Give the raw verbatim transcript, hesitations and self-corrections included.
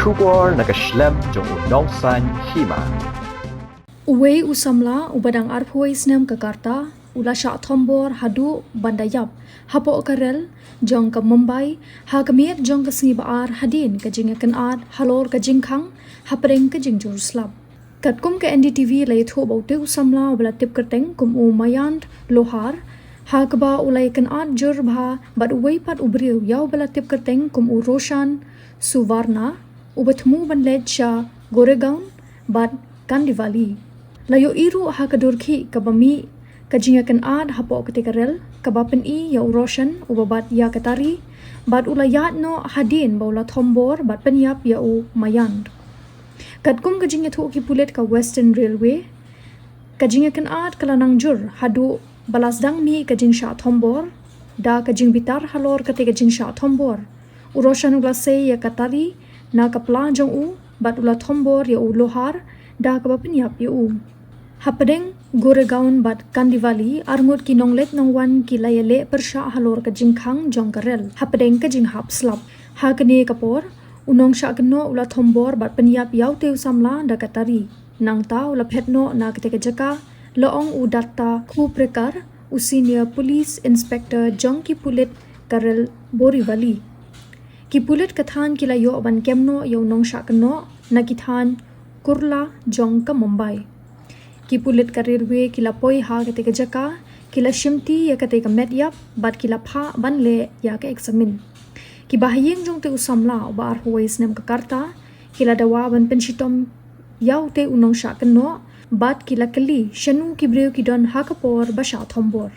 Khubor na ka shlem jong u Nongsaiñ Hima. Uwei u samla uba dang arphew wei snem ka karta u la shah thombor haduh ban da ïap hapoh ka rel jong ka Mumbai ha ka miet jong ka sngi ba ar hadien ka jingïakynad halor ka jingkhang hapdeng ka jingjur slap. Katkum ka N D T V la ïathuh ba utei u samla uba la tip kyrteng kum u Mayank Lohar, ha kaba u la ïakynad jur bha bad uwei pat u briew ïa uba la tip kyrteng kum u Roshan Suvarna, uba thmu ban leit sha Goregaon bad Kandivali. La ïohi ruh ha ka dur khih kaba mih ka jingïakynad hapoh katei ka rel kaba pyni ïa u Roshan uba bat ïa ka tari bad u la ïaid noh hadien ba u la thombor bad pynïap ïa u Mayank. Katkum ka jingïathuh ki pulit ka Western Railway, ka jingïakynad ka la nang jur haduh ba la sdang mih ka jingshah thombor. Da ka jingbitar halor katei ka jingshah thombor, u Roshan u la sei ïa ka tari na ka pla jong u bad u la thombor ïa u Lohar da kaba pynïap ïa u. Hapdeng Goregaon bad Kandivali, arngut ki nongleit nongwan ki la ïaleh pyrshah halor ka jingkhang jong ka rel hapdeng ka jinghap slap. Ha kane ka por, u nongshah kynnoh u la thombor bad pynïap ïa utei u samla da ka tari. Nangta u la phet noh na katei ka jaka, la ong u Datta Khuprekar, u Senior Police Inspector jong ki pulit ka rel Borivali. Ki pulit ka thaiñ ki la ïoh ban kem noh ïa u nongshah kynnoh na ki thaiñ Kurla jong ka Mumbai. Ki pulit ka railway ki la poi ha katei ka jaka, ki la shimti ïa katei ka met ïap bad ki la phah ban leh ïa ka eksamin. Ki bahaïing jong utei u samla uba arphew wei snem ka karta ki la dawa ban pynshitom ïa utei u nongshah kynnoh bad ki la kylli shano ki briew ki don ha ka por ba shah thombor.